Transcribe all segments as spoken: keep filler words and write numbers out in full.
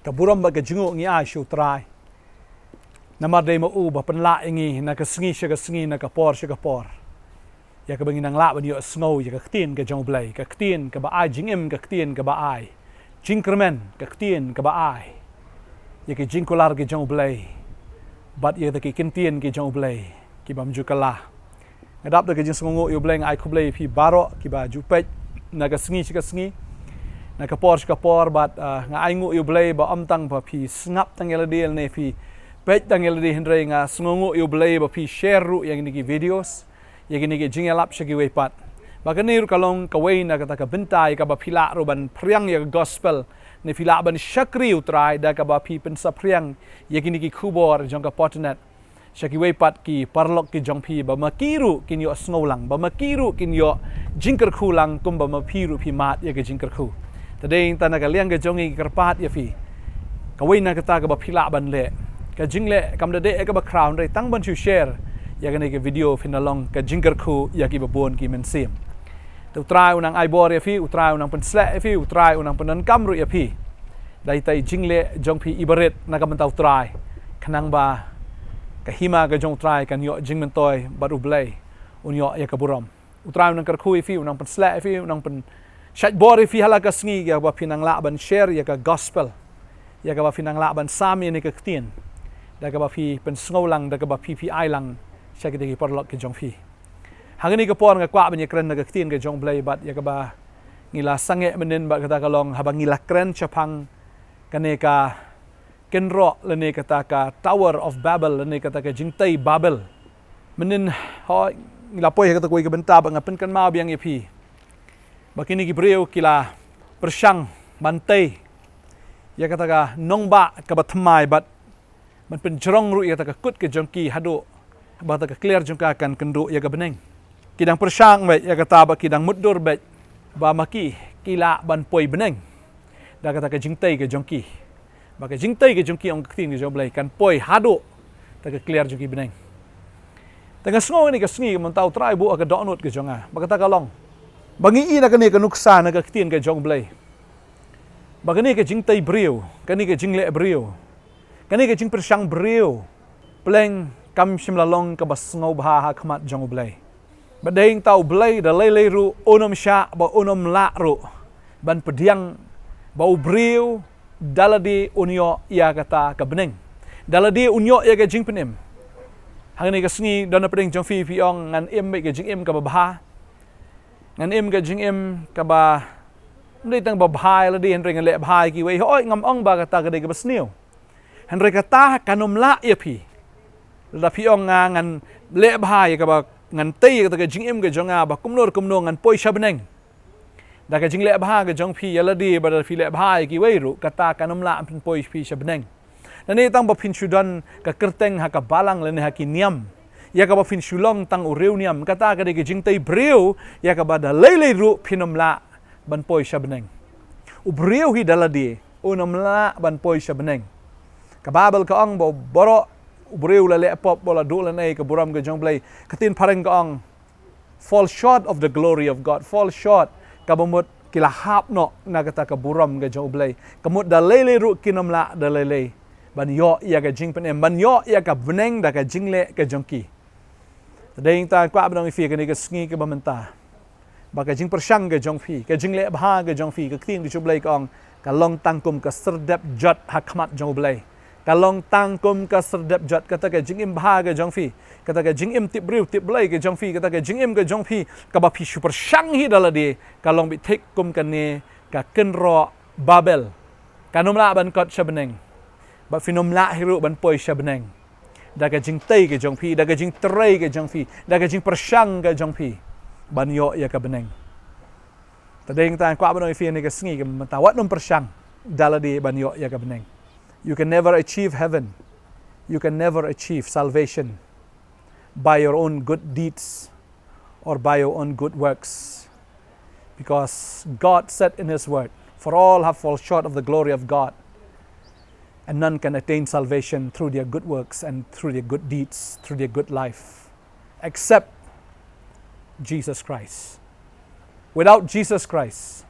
Ka burom bad ka jingnguh ngi ai sha U Trai. Namar dei ma u ba pynlah ïa ngi na ka sngi sha ka sngi, na ka por sha ka por, ïa kaba ngin nang lah ban ïohsngew ïa ka ktien ka jong U Blei, ka ktien kaba ai jingim, ka ktien kaba ai jingkyrmen, ka ktien kaba ai ïa ki jingkular ki jong U Blei bad ïa kita ki kyntien ki jong U Blei ki bym ju kylla. Nga dap da ka jingsngewnguh ïa U Blei, nga ai khublei ïa phi baroh kiba ju peit na ka sngi sha ka sngi, na ka por sha ka por, bad, ah, nga ai nguh ïa U Blei ba ym tang ba phi sngap tang ïa lade lane phi peit tang ïa lade, hynrei nga sngewnguh ïa U Blei ba phi share ruh ïa kine ki videos, ïa kine ki jingïalap sha kiwei pat. Ba kane ruh ka long kawei na kata ka bynta ïa kaba phi lah ruh ban phriang ïa ka gospel, ne phi lah ban shakri U Trai da kaba phi pynsaphriang ïa kine ki khubor jong ka Potternet sha kiwei pat ki paralok ki jong phi, ba ma ki ruh kin ïohsngew lang, ba ma ki ruh kin ïoh jingkyrkhu lang kumba ma phi ruh phi mad ïa ka jingkyrkhu. Te dei tang na ka liang ka jong ngi ngi kyrpad ïa phi, kawei na kata kaba phi lah ban leh, ka jingleh kam da dei ïa kaba khraw, hynrei tang ban shu share ïa kane ka video phin da long ka jingkyrkhu ïa kiba bun ki mynsiem. Te U Trai u nang ai bor ïa phi, U Trai u nang pynsleh ïa phi, U Trai u nang pyndonkam ruh ïa phi da ita i jingleh jong phi iba rit na ka bynta U Trai, khnang ba ka hima ka jong U Trai kan ïoh jingmyntoi bad U Blei un ïoh ïa ka burom. U Trai u nang kyrkhu ïa phi, u nang pynsleh ïa phi, u nang pynshait bor ïa phi ha la ka sngi, ïa ba phi nang lah ban share ïa ka gospel, ïa kaba phi nang lah ban sam ïa kane ka ktien, da kaba phi pynsngew lang, da kaba phi phi ai lang sha kita ki paralok ki jong phi. Ha kane ka por nga kwah ban ïakren na ka ktien ka jong U Blei, bad ïa kaba ngi la sangeh mynnin bad kata ka long, haba ngi la kren shaphang kane ka kynroh lane kata ka Tower of Babel lane kata ka jingtei Babel. Mynnin, hooid, ngi la poi ha kata kawei ka bynta, bad nga pynkynmaw biang ïa phi ba kine ki briew ki la pyrshang ban tei ïa kata ka nongbah kaba thymmai, bad ban pynjrong ruh ïa kata ka kut ka jong ki haduh ba kata ka kliar jong ka kan kynduh ïa ka bneng. Ki dang pyrshang beit ïa kata, bad ki dang mutdur beit ba ma ki ki lah ban poi bneng da kata ka jingtei ka jong ki. Ba ka jingtei ka jong ki, ong ka ktien ka jong U Blei, kan poi haduh kata ka kliar jong ki bneng. Te nga sngew ïa kane ka sngi ka mynta U Trai u buh ha ka dohnud ka jong nga ba kata ka long, ba ngi i na kane ka nuksa na ka ktien ka jong U Blei, ba kane ka jingtei briew, kane ka jingleh briew, kane ka jingpyrshang briew, pleng kam shym la long kaba sngewbha ha khmat jong U Blei. Ba dei tang U Blei da lei lei ruh un ym shah, ba un ym lah ruh ban pdiang ba u briew da lade un ïoh ïa kata ka bneng, da lade un ïoh ïa ka jingpynim. Ha kane ka sngi don na pdeng jong phi, phi ong, ngan im beit ka jingim kaba bha, ngan im ka jingim kaba ym dei tang ba bha ïa lade, hynrei ngan leh bha ïa kiwei. Hooid, ngam ong ba kata ka dei kaba sniew, hynrei kata kan ym lah ïa phi. Lada phi ong, nga ngan leh bha ïa kaba, ngan tei ïa kata ka jingim ka jong nga ba kumno kumno ngan poi sha bneng da ka jingleh bha ka jong phi ïa lade, bad lada phi leh bha ïa kiwei ruh, kata kan ym lah ban pynpoi phi sha bneng. Lane tang ba phin shu don ka kyrteng ha ka balang lane ha ki niam, ïa kaba phin shu long tang u riewniam, kata ka dei ka jingtei briew ïa kaba da lei lei ruh phin ym lah ban poi sha bneng. U briew hi da lade un ym lah ban poi sha bneng. Ka Baibl ka ong ba baroh u briew u la leh pop, ba u la duh lane ka burom ka jong U Blei. Ka ktien phareng ka ong, fall short of the glory of God, fall short, kaba mut ki la hap noh na kata ka burom ka jong U Blei. Ka mut da lei lei ruh kin ym lah da lei lei ban ïoh ïa ka jingpynim, ban ïoh ïa ka bneng da ka jingleh ka jong ki. Te dei tang kwah ban ong ïa phi kane ka sngi kaba mynta ba ka jingpyrshang ka jong phi, ka jingleh bha ka jong phi, ka ktien ka jong U Blei ka ong, ka long tang kum ka syrdep jot ha khmat jong U Blei. Ka long tang kum ka syrdep jot, kata ka jingim bha ka jong phi, kata ka jingim tip briew tip Blei ka jong phi, kata ka jingim ka jong phi kaba phi shu pyrshang hi da lade, ka long beit thik kum kane ka kynroh Babel. Kan ym lah ban kot sha bneng, bad phin ym lah hi ruh ban poi sha bneng da ka jingtei ka jong phi, da ka jingtrei ka jong phi, da ka jingpyrshang ka jong phi ban ïoh ïa ka bneng. Te dei tang kwah ban ong ïa phi kane ka sngi kaba mynta, wat nym pyrshang da lade ban ïoh ïa ka bneng. You can never achieve heaven. You can never achieve salvation by your own good deeds or by your own good works. Because God said in His word, "For all have fall short of the glory of God, and none can attain salvation through their good works and through their good deeds, through their good life, except Jesus Christ." Without Jesus Christ,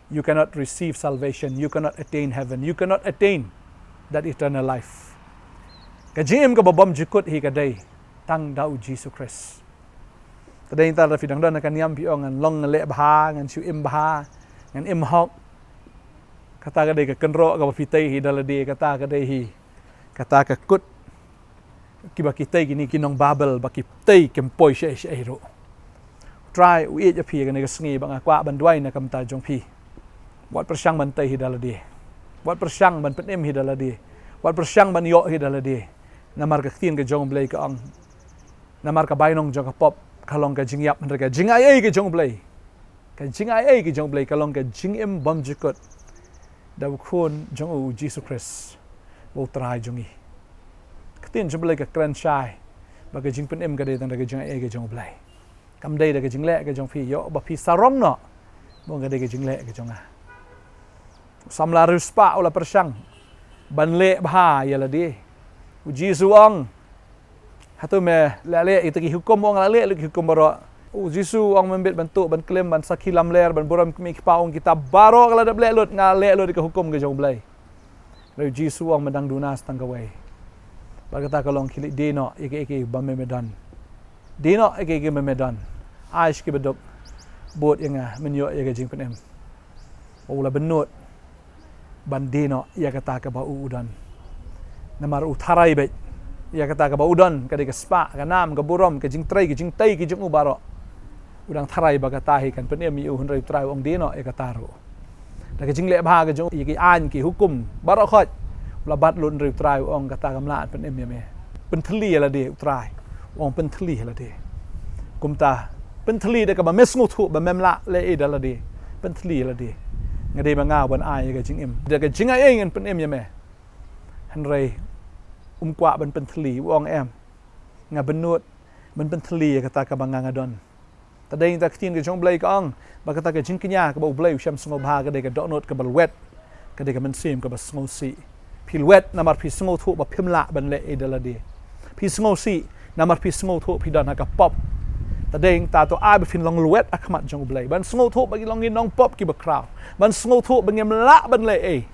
You cannot receive salvation, you cannot attain heaven, you cannot attain that eternal life. Ka jingim kaba bymjukut hi ka dei tang da u Jisu Khrist. Ka dei tang da phi dang don ha ka niam phi ong ngan long ngan leh bha, ngan shu im bha, ngan im hok. Kata ka dei ka kynroh kaba phi tei hi da lade, kata ka dei hi. Kata ka kut kiba ki tei kine ki nong Babel ba ki tei kim poi shaei shaei ruh. Trai u ïeit ïa phi kane ka sngi ba nga kwah ban duwai na ka bynta jong phi. Wat pyrshang ban tei hi da lade. Wat pyrshang ban pynim hi da lade. Wat pyrshang ban ïoh hi da lade. Namar ka ktien ka jong u Blei ka ong, namar ka bainong jong ka pop ka long ka jingïap, hynrei ka jingaiei ka jong u Blei, ka jingaiei ka jong u Blei ka long ka jingim bymjukut da u Khun jong u, u Jisu Khrist, ba u Trai jong ngi. Ka ktien jong u Blei ka kren shai ba ka jingpynim ka dei tang da ka jingaiei ka jong u Blei. Kam dei da ka jingleh ka jong phi, ïoh ba phi sarong noh. Ba ka dei ka jingleh ka jong nga. U samla riewspah u la pyrshang ban leh bha ïa lade. U Jisu u ong, hato me la leh ïa kita ki hukum? U ong, la leh lut ki hukum baroh. U Jisu u ong, mynbit ban tuh, ban klim, ban sakhi lamler, ban burom ki kmie ki kpa, u ong, kita baroh nga la dep leh lut, nga leh lut ïa ka hukum ka jong u Blei. Hynrei u Jisu u ong, me dang duna sa tang kawei. Bad kata ka long, khie leit die noh ïa kiei kiei ba me me don. Die noh ïa kiei kiei ba me don. Ai sha ki baduk. Bud ïa nga, men ïoh ïa ka jingpynim. U la bynnud ban die noh ïa kata kaba u u don. Namar u tharai beit ïa kata kaba u don, ka dei ka spah, ka nam, ka burom, ka jingtrei, ka jingtei ki jong u baroh. U dang tharai ba kata hi kan pynim ïa u, hynrei u Trai u ong, die noh ïa kata ruh. Da ka jingleh bha ka jong u ïa ki aiñ ki hukum baroh khoit, u la bat lut, hynrei u Trai u ong, kata kam lah ban pynim ïa me. Pynthylli ïa lade, u Trai u ong, pynthylli ïa lade. Kumta, pynthylli da kaba me sngewthuh ba mem lah leh ei da lade. Pynthylli ïa lade. Nga dei ma nga ban ai ïa ka jingim. Da ka jingaiei ngan pynim ïa me. Hynrei um kwah ban pynthylli, u ong, em. Nga bynnud ban pynthylli ïa kata kaba nga nga don. Te dei ïa ka ktien ka jong u Blei ka ong ba kata ka jingkñia kaba u Blei u shem sngewbha ka dei ka dohnud kaba lwet, ka dei ka mynsiem kaba sngewsih. Phi lwet namar phi sngewthuh ba phim lah ban leh ei da lade. Phi sngewsih namar phi sngewthuh phi don ha ka pop. Te dei ïa kata, to ai ba phin long lwet ha khmat jong u Blei, ban sngewthuh ba ngi long ngi nongpop kiba khraw, ban sngewthuh ba ngim lah ban leh ei.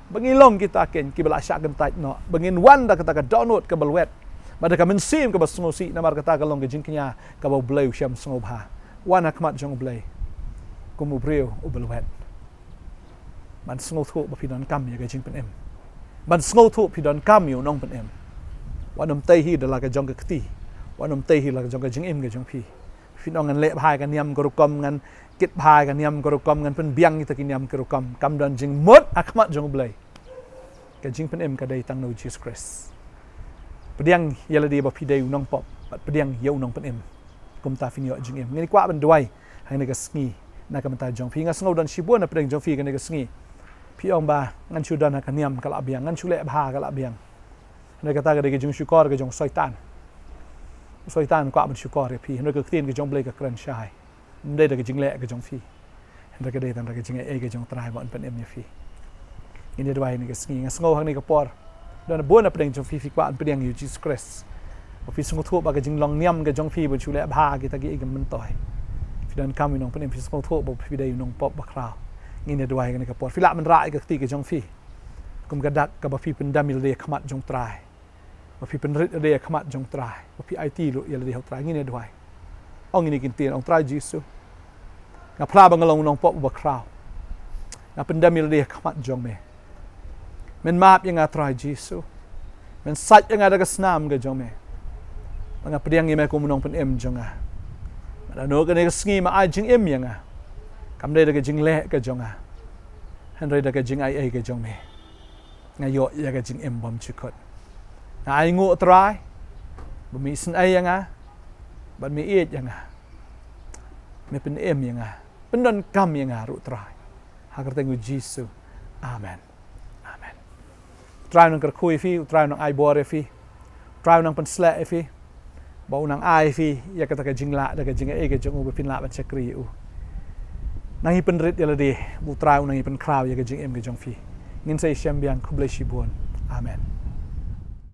Ba ngi long kita ken kiba la shah kyntait noh, ba ngin wan da kata ka dohnud kaba lwet, ba da ka mynsiem kaba sngewsih, namar kata ka long ka jingkñia kaba u Blei u shem sngewbha. Wan ha khmat jong u Blei kum u briew uba lwet, ban sngewthuh ba phi donkam ïa ka jingpynim, ban sngewthuh phi donkam ïa u nongpynim. Wat nym tei hi da la ka jong ka kti, wat nym tei hi la ka jong ka jingim ka jong phi. Phin ong ngan leh bha ïa ka niam ka rukom, ngan kit bha ïa ka niam ka rukom, ngan pynbiang ïa kita ki niam ki rukom. Kam don jingmut ha khmat jong u Blei. Ka jingpynim ka dei tang na u Jisu Khrist. Pdiang ïa lade ba phi dei u nongpop, bad pdiang ïa u nongpynim. Kumta phin ïoh jingim. Ngi kwah ban duwai ha kane ka sngi na ka bynta jong phi. Nga sngew don shibun na pdeng jong phi kane ka sngi. Phi ong ba ngan shu don ha ka niam ka la biang, ngan shu leh bha ka la biang. Hynrei kata ka dei ka jingshukor ka jong u Soitan. U Soitan u kwah ban shukor ïa phi. Hynrei ka ktien ka jong u Blei ka kren shai. Ym dei da ka jingleh ka jong phi, hynrei ka dei tang da ka jingaiei ka jong u Trai ba un pynim ïa phi. Ngin ïa duwai ha kane ka sngi. Nga sngew ha kane ka por don bun na pdeng jong phi, phi kwah ban pdiang ïa u Jisu Khrist. Ba phi sngewthuh ba ka jinglong niam ka jong phi ban shu leh bha kita kiei kiei ki myntoi. Phi donkam ïa u nongpynim, phi sngewthuh ba phi dei u nongpop bakhraw. Ngin ïa duwai ha kane ka por. Phi lah ban rah ïa ka kti ka jong phi kum ka dak kaba phi pyndem ïa lade ha khmat jong u Trai. Ba phi pynrit ïa lade ha khmat jong u Trai, ba phi aiti lut ïa lade ha u Trai. Ngin ïa duwai. Ong ïa kine ki ktien, ong, Trai Jisu, nga phla ba nga long u nongpop uba khraw. Nga pyndem ïa lade ha khmat jong me. Men map ïa nga, Trai Jisu. Men sait ïa nga da ka snam ka jong me. Ba nga pdiang ïa me kum u nongpynim jong nga. Nga la nud kane ka sngi, ma ai jingim ïa nga. Kam dei da ka jingleh ka jong nga, hynrei da ka jingaiei ka jong me. Nga ïoh ïa ka jingim bymjukut. Nga ainguh, Trai, ba me isynei ïa nga, ba me ïeit ïa nga, me pynim ïa nga, pyndonkam ïa nga ruh, Trai. Ha ka kyrteng u Jisu. Amen. Amen. U Trai u nang kyrkhu ïa phi, u Trai u nang ai bor ïa phi, u Trai u nang pynshlur ïa phi. Ba u nang ai phi ïa kata ka jinglah da ka jingaiei ka jong u, ba phin lah ban shakri ïa u. Nang ïa pynrit ïa lade, ba u Trai u nang ïa pynkhraw ïa ka jingim ka jong phi. Ngin sa ïashem biang, khublei shibun. Amen.